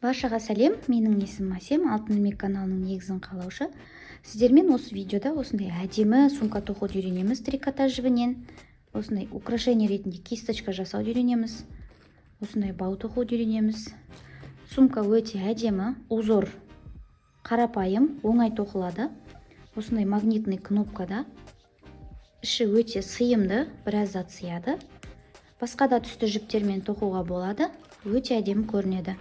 Баршаға сәлем, менің есімім Әсем, Алтын ілмек каналының негізін қалаушы. Сіздермен осы видеода осындай әдемі сумка тоқуды үйренеміз трикотаж жібінен. Осындай украшение ретінде кисточка жасауды үйренеміз. Осындай бау тоқуды үйренеміз. Сумка өте әдемі, узор қарапайым, оңай тоқылады. Осындай магнитный кнопкада. Іші өте сыйымды, біраз зат сыяды. Басқа да түсті жіптермен тоқуға болады. Өте әдемі көрінеді.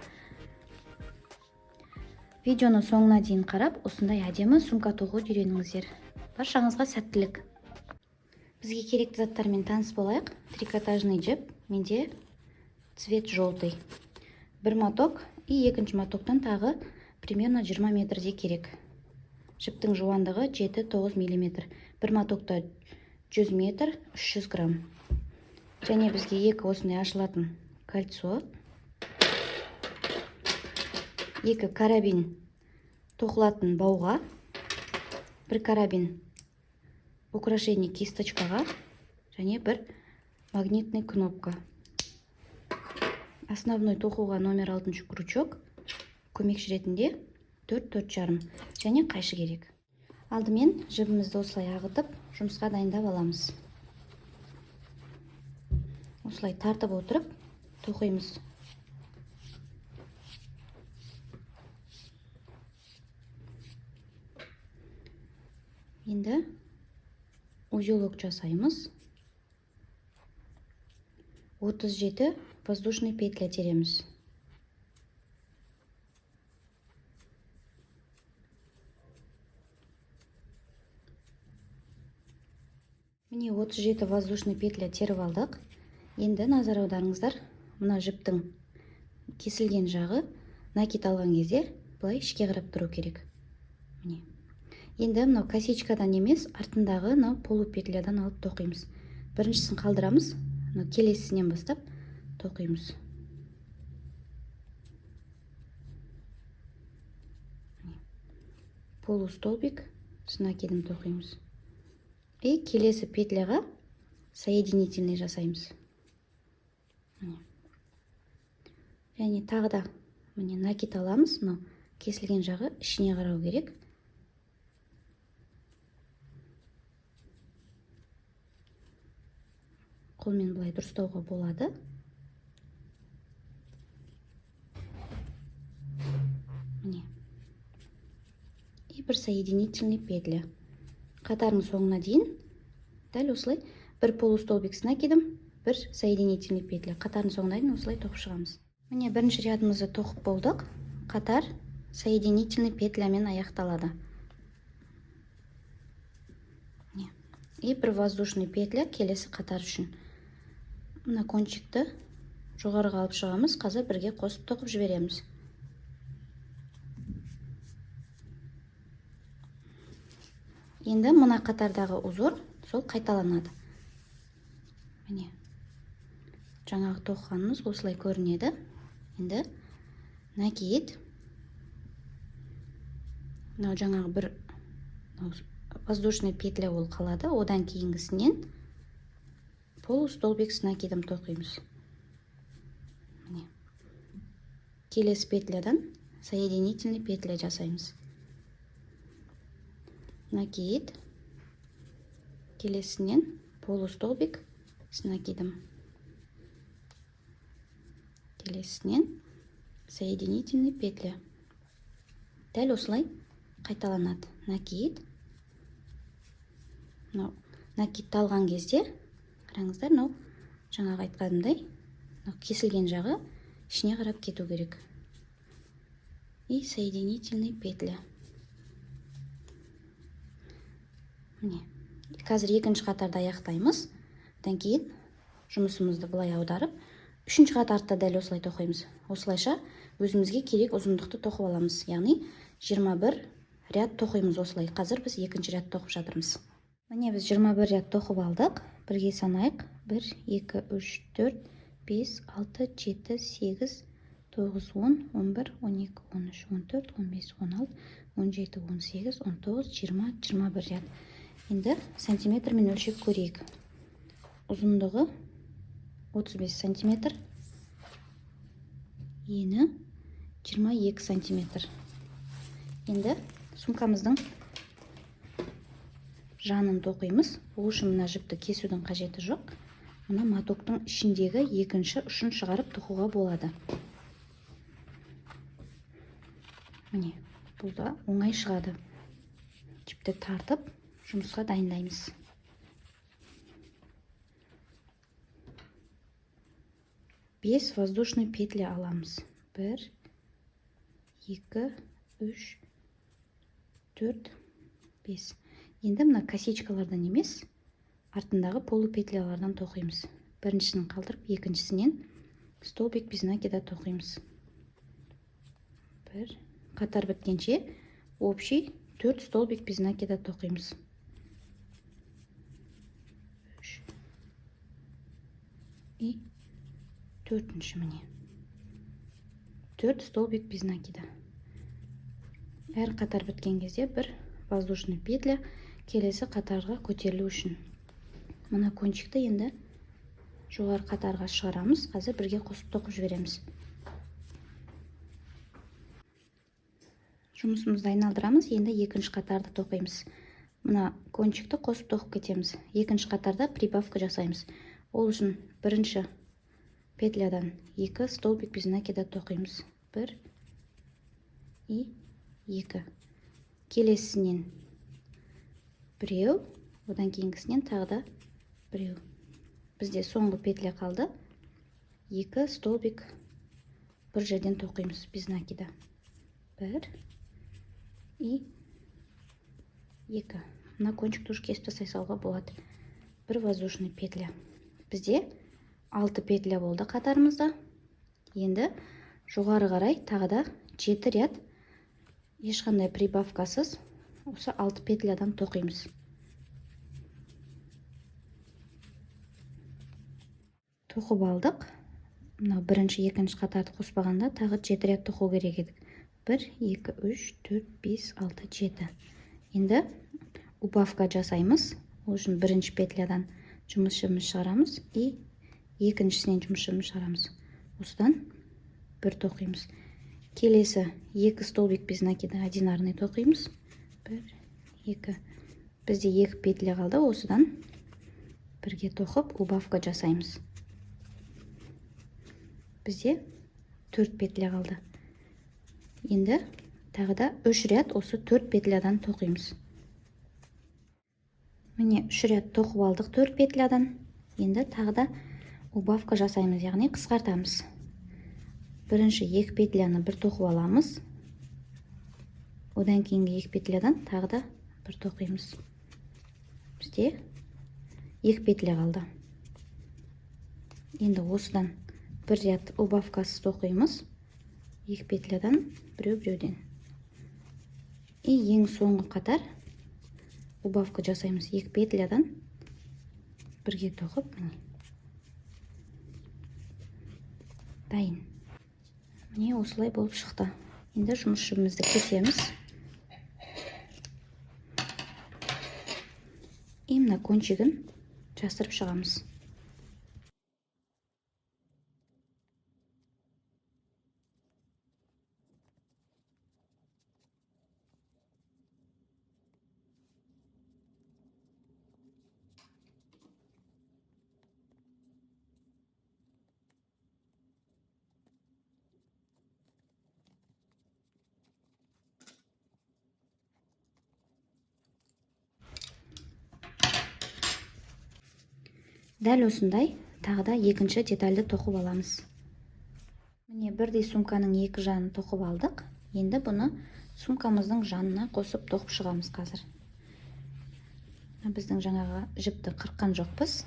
Видеоны соңына дейін қарап, осындай әдемі сумка тоқуды үйреніңіздер. Баршаңызға сәттілік. Бізге керекті заттармен таныс болайық. Трикотажный жіп, менде цвет желтый. Бір моток и екінші мотоктан тағы примерно 20 метрде керек. Жіптің жуандығы 7-9 миллиметр. Бір мотокта 100 метр, 300 грамм. Және бізге екі осындай ашылатын кольцо, екі карабин тоқылатын бауға, бір карабин украшение кисточкаға және бір магнитный кнопка. Основной тоқуға номер 6 крючок, көмекші ретінде 4-4,5 және қайшы керек. Алдымен жібімізді осылай ағытып, жұмысқа дайындап аламыз. Осылай тартып отырып тоқимыз. Енді узелок жасаймыз. 37 воздушный петля тереміз. Міне, 37 воздушный петля теріп алдық. Енді назар аударыңыздар, мына жіптің кесілген жағы накид алған кезде былай ішке қарап тұру керек. Міне. Енді мынау косичкадан емес, артындағы мынау полупетлядан алып тоқимыз. Біріншісін қалдырамыз, мынау келесісінен бастап тоқимыз. Полустолбик с накидом тоқимыз. И келесі петляға соединительный жасаймыз. Міне. Және тағы да міне накид аламыз, мынау кесілген жағы ішіне қарау керек. Қолмен былай дұрыстауға болады. Міне. И бір соединительный петля. Қатардың соңына дейін дәл осылай бір полустолбик с накидом, бір соединительный петля. Қатардың соңына дейін осылай тоқып шығамыз. Міне, бірінші рядымызды тоқып болдық. Қатар соединительный петлямен аяқталады. Міне. И бір воздушный петля келесі қатар үшін. Мына кончикті жоғарыға алып шығамыз, қазір бірге қосып тоқып жібереміз. Енді мына қатардағы узор сол қайталанады. Міне, жаңағы тоқығанымыз осылай көрінеді. Енді накид, мынау жаңағы бір воздушный петля ол қалады, одан кейінгісінен полустолбик с накидом тоқимыз. Міне. Келесі петлядан соединительный петля жасаймыз. Накид, келесінен полустолбик с накидом, келесінен соединительный петля. Дәл осылай қайталанады. Накид, мынау накидті алған кезде қараңыздар, мынау жаңағы айтқанымдай, мынау кесілген жағы ішіне қарап кету керек. И соединительный петля. Міне, қазір екінші қатарды аяқтаймыз. Одан кейін жұмысымызды былай аударып, үшінші қатарды да дәл осылай тоқимыз. Осылайша өзімізге керек ұзындықты тоқып аламыз. Яғни 21 ряд тоқимыз осылай. Қазір біз екінші ряд тоқып жатырмыз. Міне, біз 21 ряд тоқып алдық. Бірге санайық. 1, 2, 3, 4, 5, 6, 7, 8, 9, 10, 11, 12, 13, 14, 15, 16, 17, 18, 19, 20, 21 ряд. Енді сантиметрмен өлшеп көрейік. Ұзындығы 35 сантиметр, ені 22 сантиметр. Енді сумкамыздың жанын тоқимыз. Ол үшін мына жіпті кесудің қажеті жоқ. Мына мотоктың ішіндегі екінші ұшын шығарып тоқуға болады. Міне, бұл да оңай шығады. Жіпті тартып жұмысқа дайындаймыз. 5 воздушный петля аламыз. 1, 2, 3, 4, 5. Енді мына косичкалардан емес, артындағы полупетлялардан тоқимыз. Біріншісін қалдырып, екіншісінен столбик без накида тоқимыз. Бір қатар біткенше общий 4 столбик без накида тоқимыз. 3 и 4-ші міне. 4 столбик без накида. Әр қатар біткен кезде бір воздушный петля келесі қатарға көтерілу үшін. Мына кончикті енді жоғары қатарға шығарамыз. Қазір бірге қосып тоқып жібереміз. Жұмысымызды айналдырамыз. Енді екінші қатарды тоқимыз. Мына кончикті қосып тоқып кетеміз. Екінші қатарда прибавка жасаймыз. Ол үшін бірінші петлядан 2 столбик без накида тоқимыз. 1 и 2. Келесісінен біреу, одан кейінгісінен тағы да біреу. Бізде соңғы петля қалды. 2 столбик бір жерден тоқимыз без накида. 1 и 2. Мына кончикті уже кесіп тастай салуға болады. Бір воздушный петля. Бізде 6 петля болды қатарымызда. Енді жоғары қарай тағы да 7 ряд ешқандай прибавкасыз осы 6 петлядан тоқимыз. Тоқып алдық. Мынау бірінші, екінші қатарды қоспағанда тағы 7 ряд тоқу керек едік. 1, 2, 3, 4, 5, 6, 7. Енді убавка жасаймыз. Ол үшін бірінші петлядан жұмыс жібіміз шығарамыз и екіншісінен жұмыс жібіміз шығарамыз. Осыдан бір тоқимыз. Келесі 2 столбик без накида одинарный тоқимыз. 1, 2. Бізде 2 петля қалды. Осыдан бірге тоқып убавка жасаймыз. Бізде 4 петля қалды. Енді тағы да 3 ряд осы 4 петлядан тоқимыз. Міне 3 ряд тоқып алдық 4 петлядан. Енді тағы да убавка жасаймыз, яғни қысқартамыз. Бірінші 2 петляны бір тоқып аламыз. Одан кейінгі 2 петлядан тағы да бір тоқимыз. Бізде 2 петля қалды. Енді осыдан бір ряд убавкасыз тоқимыз. 2 петлядан біреу-біреуден. И ең соңғы қатар убавка жасаймыз. 2 петлядан бірге тоқып, міне. Дайын. Міне осылай болып шықты. Енді жұмыс жібімізді кесеміз. И мына кончигін жасырып шығамыз. Дәл осындай тағы да екінші детальді тоқып аламыз. Міне бірдей сумканың екі жанын тоқып алдық. Енді бұны сумкамыздың жанына қосып тоқып шығамыз қазір. Мына біздің жаңағы жіпті қырыққан жоқпыз.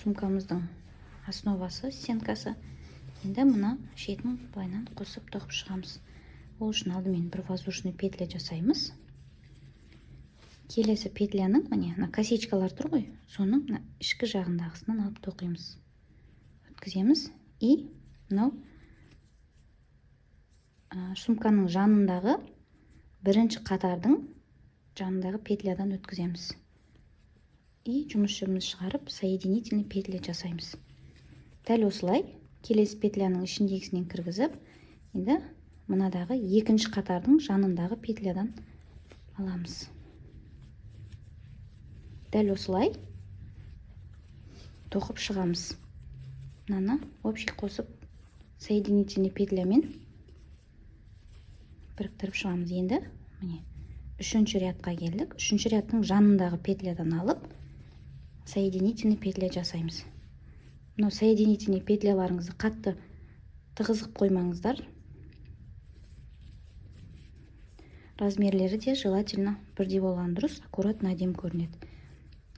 Сумкамыздың основасы, стенкасы. Енді мына шетін былайынан қосып тоқып шығамыз. Ол үшін алдымен бір воздушный петля жасаймыз. Келесі петляның міне мына косичкалар тұр ғой, соның мына ішкі жағындағысынан алып тоқимыз. Өткіземіз и мынау сумканың жанындағы бірінші қатардың жанындағы петлядан өткіземіз. И жұмыс жібімізді шығарып соединительный петля жасаймыз. Дәл осылай келесі петляның ішіндегісінен кіргізіп, Енді мынадағы екінші қатардың жанындағы петлядан аламыз. Дәл осылай тоқып шығамыз. Мынаны общий қосып соединительный петлямен біріктіріп шығамыз. Енді міне үшінші рядқа келдік. Үшінші рядтың жанындағы петлядан алып соединительный петля жасаймыз. Мынау соединительный петляларыңызды қатты тығыз қылып қоймаңыздар. Размерлері де желательно бірдей болған дұрыс, аккуратно әдемі көрінеді.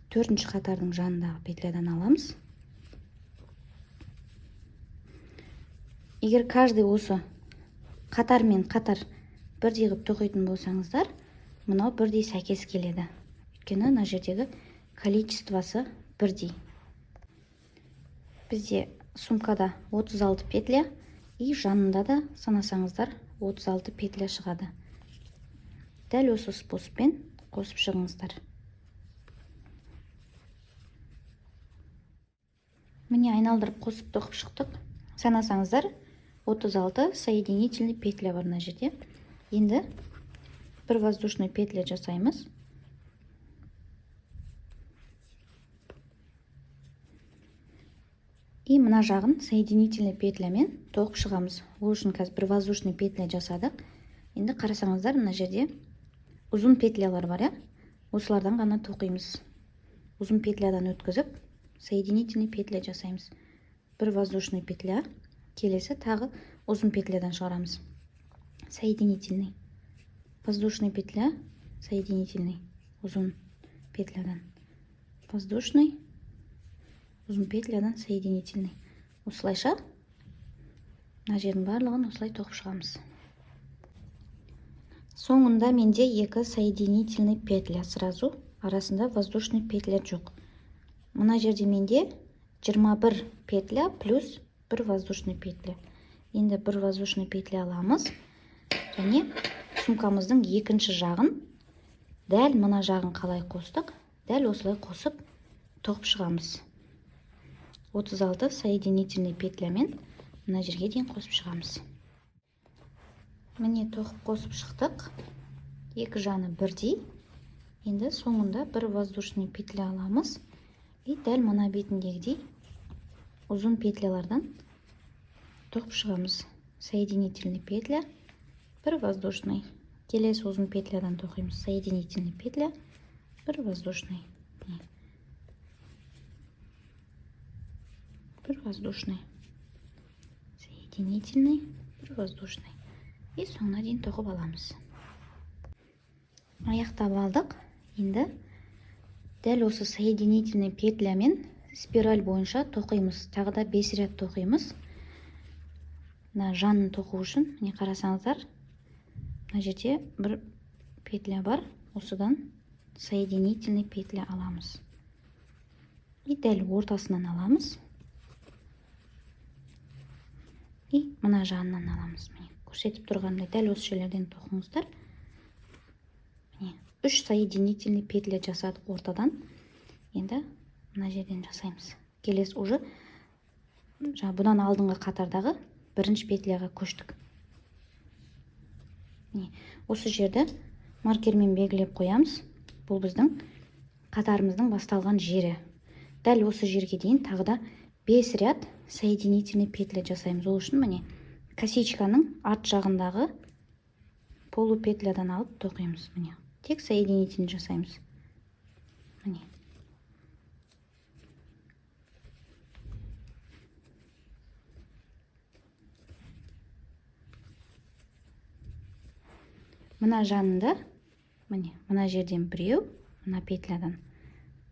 Төртінші қатардың жанындағы петлядан аламыз. Егер каждый осы қатар мен қатар бірдей қылып тоқитын болсаңыздар, мынау бірдей сәйкес келеді. Өйткені мына жердегі количествосы бірдей. Бізде сумкада 36 петля и жанында да санасаңыздар 36 петля шығады. Дәл осы способпен қосып шығыңыздар. Міне айналдырып қосып тоқып шықтық. Санасаңыздар 36 соединительный петля бар мына жерде. Енді бір воздушный петля жасаймыз. И мына жағын соединительный петлямен тоқып шығамыз. Ол үшін қазір бір воздушный петля жасадық. Енді қарасаңыздар, мына жерде ұзын петлялар бар, иә? Осылардан ғана тоқимыз. Ұзын петлядан өткізіп соединительный петля жасаймыз. Бір воздушный петля, келесі тағы ұзын петлядан шығарамыз. Соединительный. Воздушный петля, соединительный ұзын петлядан. Воздушный, ұзын петлядан соединительный. Осылайша мына жердің барлығын осылай тоқып шығамыз. Соңында менде екі соединительный петля сразу, арасында воздушный петля жоқ. Мына жерде менде 21 петля плюс бір воздушный петля. Енді бір воздушный петля аламыз және сумкамыздың екінші жағын, дәл мына жағын қалай қостық, дәл осылай қосып тоқып шығамыз. 36 соединительный петлямен мына жерге дейін қосып шығамыз. Міне тоқып қосып шықтық. Екі жаны бірдей. Енді соңында бір воздушный петля аламыз. И дәл мына бетіндегідей ұзын петлялардан тоқып шығамыз. Соединительный петля, бір воздушный. Келесі ұзын петлядан тоқимыз. Соединительный петля, бір воздушный. Бір воздушный. Соединительный, бір воздушный. И соңына дейін тоқып аламыз. Аяқтап алдық. Енді дәл осы соединительный петлямен спираль бойынша тоқимыз. Тағы да 5 ряд тоқимыз. Мына жанын тоқу үшін, міне қарасаңыздар, мына жерде бір петля бар. Осыдан соединительный петля аламыз. И дәл ортасынан аламыз. И мына жанынан аламыз. Міне көрсетіп тұрғанымдай дәл осы жерлерден тоқыңыздар. Міне 3 соединительный петля жасадық ортадан. Енді мына жерден жасаймыз. Келесі уже жаңа бұдан алдыңғы қатардағы бірінші петляға көштік. Міне осы жерді маркермен белгілеп қоямыз. Бұл біздің қатарымыздың басталған жері. Дәл осы жерге дейін тағы да 5 ряд соединительный петля жасаймыз. Ол үшін міне косичканың арт жағындағы полупетлядан алып тоқимыз. Міне тек соединительный жасаймыз. Міне мына жанында, міне мына жерден біреу, мына петлядан,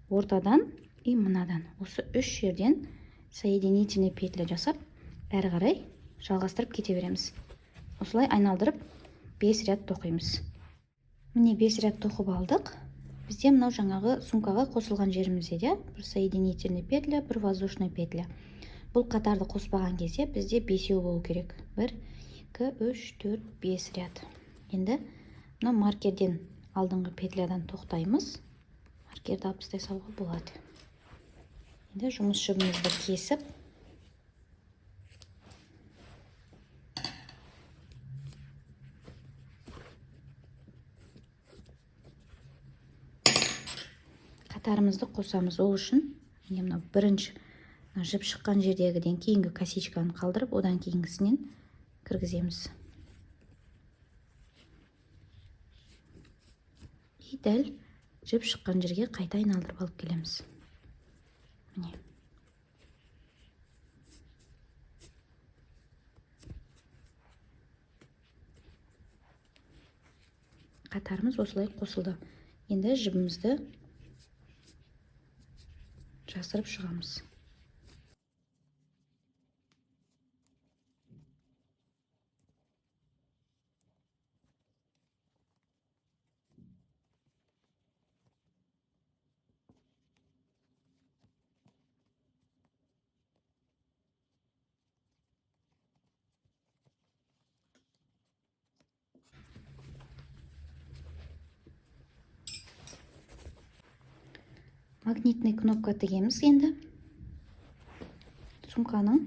ортадан и мынадан. Осы 3 жерден соединительный петля жасап, әрі қарай жалғастырып кете береміз. Осылай айналдырып 5 ряд тоқимыз. Міне 5 ряд тоқып алдық. Бізде мынау жаңағы сумкаға қосылған жерімізде де бір соединительный петля, бір воздушный петля. Бұл қатарды қоспаған кезде бізде 5 болу керек. 1, 2, 3, 4, 5 ряд. Енді мына маркерден алдыңғы петлядан тоқтаймыз. Маркерді алып тастай салуға болады. Енді жұмыс жібімізді кесіп, Қатарымызды қосамыз. Ол үшін міне мынау бірінші жіп шыққан жердегіден кейінгі косичканы қалдырып, одан кейінгісінен кіргіземіз. И дәл жіп шыққан жерге қайта айналдырып алып келеміз. Міне. Қатарымыз осылай қосылды. Енді жібімізді жасырып шығамыз. Магнитный кнопка тігеміз енді. Сумканың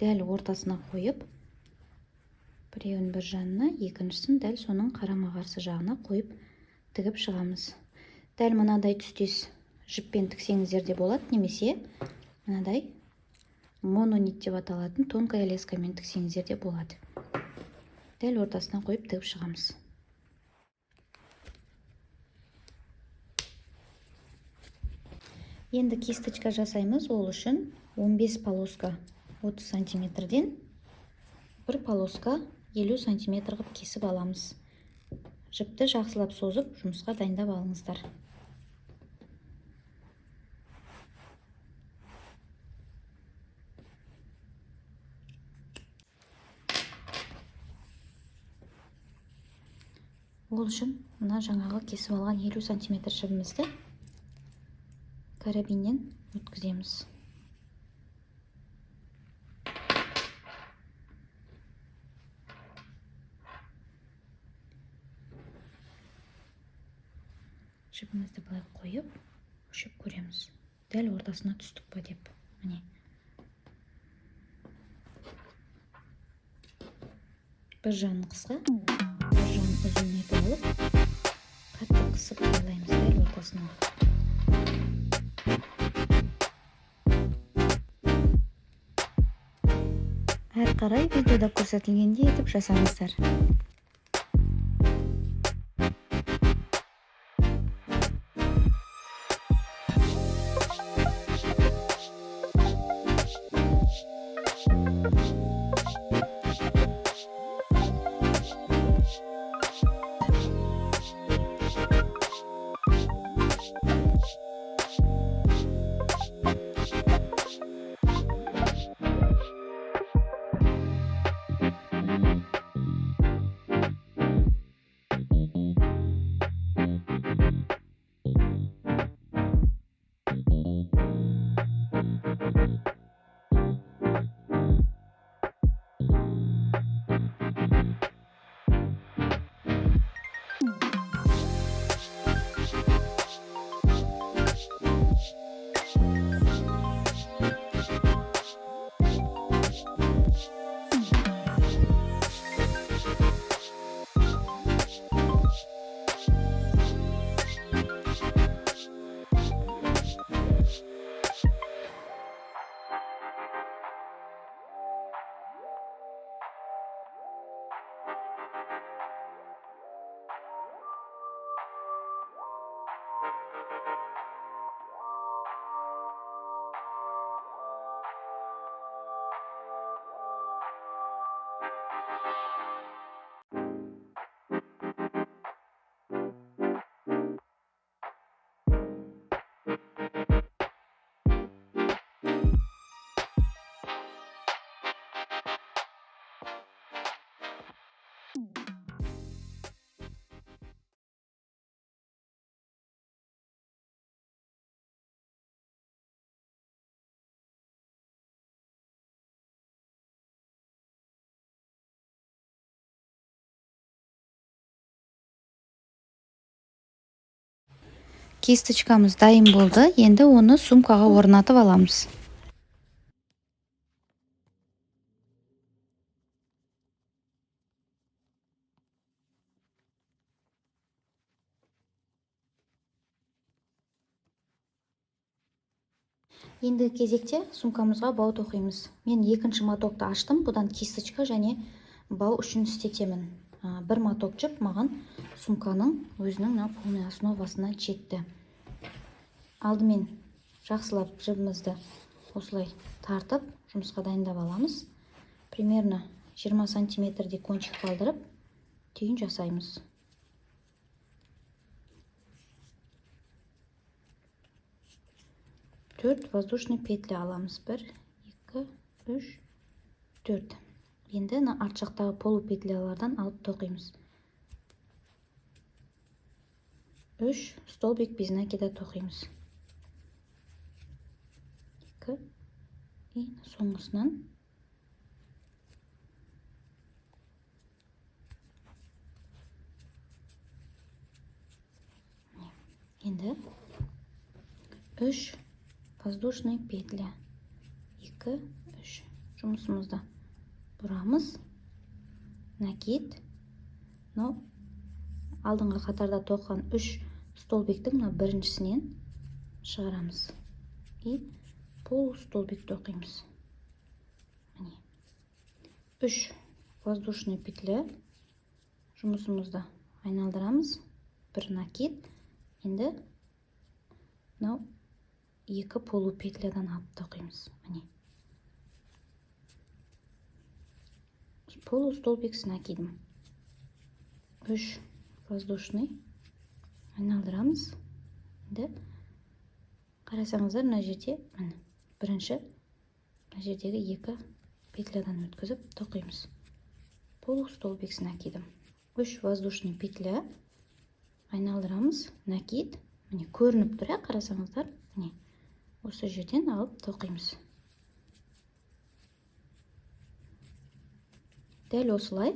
дәл ортасына қойып, біреуін бір жанына, екіншісін дәл соның қарама-қарсы жағына қойып тігіп шығамыз. Дәл мынадай түстес жіппен тіксеңіздер де болады, немесе мынадай мононит деп аталатын тонкая лескамен тіксеңіздер де болады. Дәл ортасына қойып тігіп шығамыз. Енді кисточка жасаймыз. Ол үшін 15 полоска 30 сантиметрден бір полоска 50 сантиметр қылып кесіп аламыз. Жіпті жақсылап созып жұмысқа дайындап алыңыздар. Ол үшін мына жаңағы кесіп алған 50 сантиметр жібімізді карабиннен өткіземіз. Жібімізді былай қойып, өлшеп көреміз. Дәл ортасына түстік па деп. Міне. Бір жағын қысқа, бір жағын ұзын етіп алып, қатты қысып байлаймыз дәл ортасына. Әрі қарай видеода көрсетілгендей етіп жасаңыздар. Кисточкамыз дайын болды. Енді оны сумкаға орнатып аламыз. Ендігі кезекте сумкамызға бау тоқимыз. Мен екінші мотокты аштым. Бұдан кисточка және бау үшін істетемін. Бір моток жіп маған сумканың өзінің мына полный основасына жетті. Алдымен жақсылап жібімізді осылай тартып, жұмысқа дайындап аламыз. Примерно 20 сантиметрдей кончик қалдырып, түйін жасаймыз. 4 воздушный петля аламыз. 1, 2, 3, 4. Енді мына арт жақтағы полупетлялардан алып тоқимыз. 3 столбик без накида тоқимыз. 2 и соңғысынан енді 3 воздушный петля, 2, 3. Жұмысымызды бұрамыз. Накид. Мынау алдыңғы қатарда тоқыған 3 столбиктің мына біріншісінен шығарамыз. И полустолбик тоқимыз. Міне. 3 воздушный петля. Жұмысымызды айналдырамыз. Бір накид. Енді мынау 2 полупетлядан алып тоқимыз. Міне. Полустолбик с накидом. 3 воздушный айналдырамыз. Енді қарасаңыздар, мына жерде міне бірінші мына жердегі 2 петлядан өткізіп тоқимыз. Полустолбик с накидом. 3 воздушный петля айналдырамыз. Накид. Міне көрініп тұр, қарасаңыздар. Міне осы жерден алып тоқимыз. Дәл осылай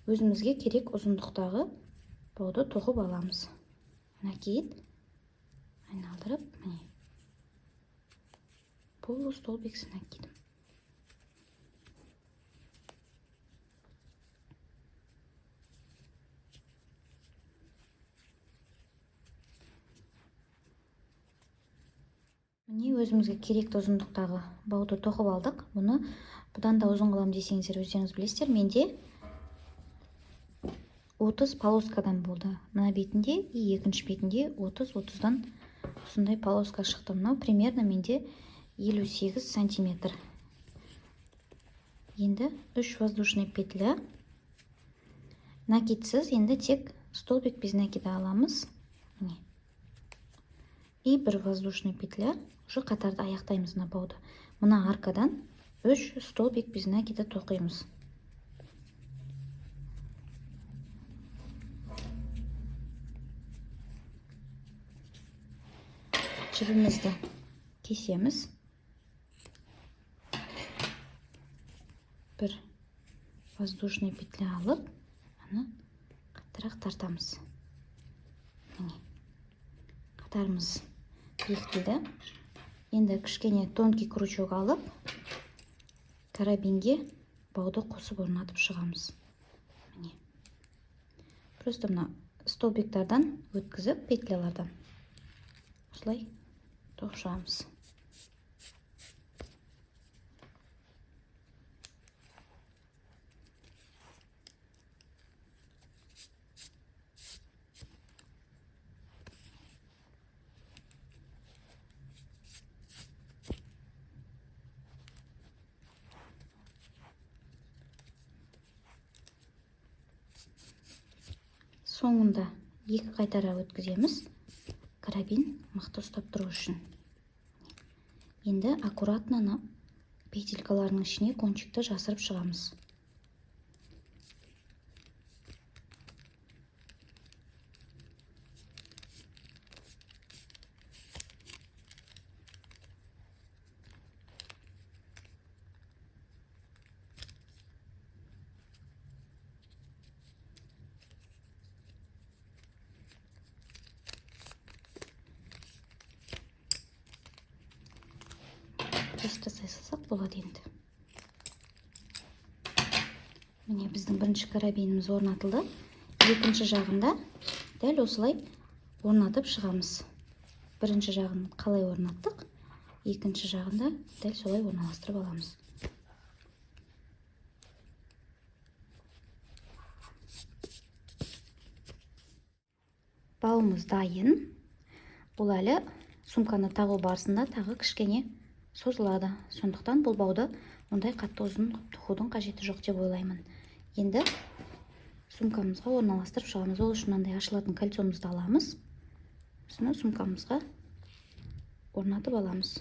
өзімізге керек ұзындықтағы бауды тоқып аламыз. Накид айналдырып, міне полустолбик с накидом. Міне өзімізге керекті ұзындықтағы бауды тоқып алдық. Бұны бұдан да ұзын қыламын десеңіздер өздеріңіз білесіздер. Менде 30 полоскадан болды. Мына бетінде и екінші бетінде 30-30-дан осындай полоска шықты. Мынау примерно менде 58 сантиметр. Енді 3 воздушный петля. Накидсіз енді тек столбик без накида аламыз. Міне. И бір воздушный петля. Уже қатарды аяқтаймыз мына бауды. Мына аркадан 3 столбик без накида тоқимыз. Жібімізді кесеміз. Бір воздушный петля алып, аны қаттырақ тартамыз. Міне. Қатарымыз бекітілді. Енді кішкене тонкий крючок алып, карабинге бауды қосып орнатып шығамыз. Міне. Просто мына столбиктардан өткізіп, петлялардан осылай тоқып шығамыз. Соңында 2 қайтара өткіземіз, карабин мықты ұстап тұру үшін. Енді аккуратно ана петелькаларының ішіне кончикті жасырып шығамыз. Жасай салсақ болады енді. Міне біздің бірінші карабиніміз орнатылды. Екінші жағында дәл осылай орнатып шығамыз. Бірінші жағын қалай орнаттық, Екінші жағында дәл солай орналастырып аламыз. Бауымыз дайын. Бұл әлі сумканы тағу барысында тағы кішкене созылады. Сондықтан бұл бауды ондай қатты ұзын тоқудың қажеті жоқ деп ойлаймын. Енді сумкамызға орналастырып шығамыз. Ол үшін мынандай ашылатын кольцомызды аламыз. Осыны сумкамызға орнатып аламыз.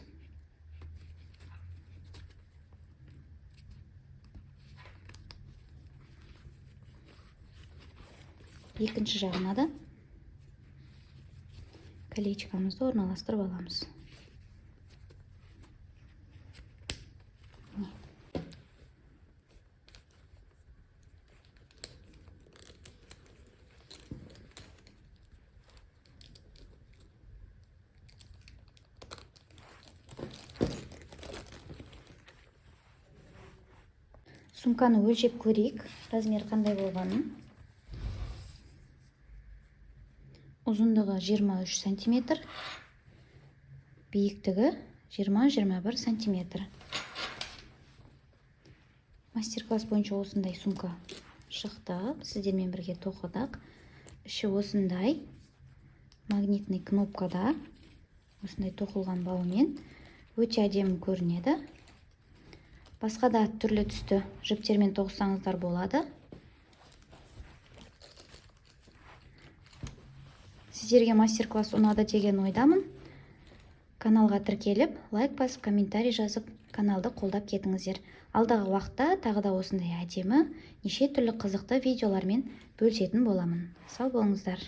Екінші жағына да колечкамызды орналастырып аламыз. Сумканы өлшеп көрейік, размер қандай болғанын. Ұзындығы 23 сантиметр, биіктігі 20-21 сантиметр. Мастер-класс бойынша осындай сумка шықты. Сіздермен бірге тоқыдық. Іші осындай магнитный кнопкада, осындай тоқылған баумен өте әдемі көрінеді. Басқа да түрлі түсті жіптермен тоқысаңыздар болады. Сіздерге мастер-класс ұнады деген ойдамын. Каналға тіркеліп, лайк басып, комментарий жазып, каналды қолдап кетіңіздер. Алдағы уақытта тағы да осындай әдемі, неше түрлі қызықты видеолармен бөлісетін боламын. Сау болыңыздар.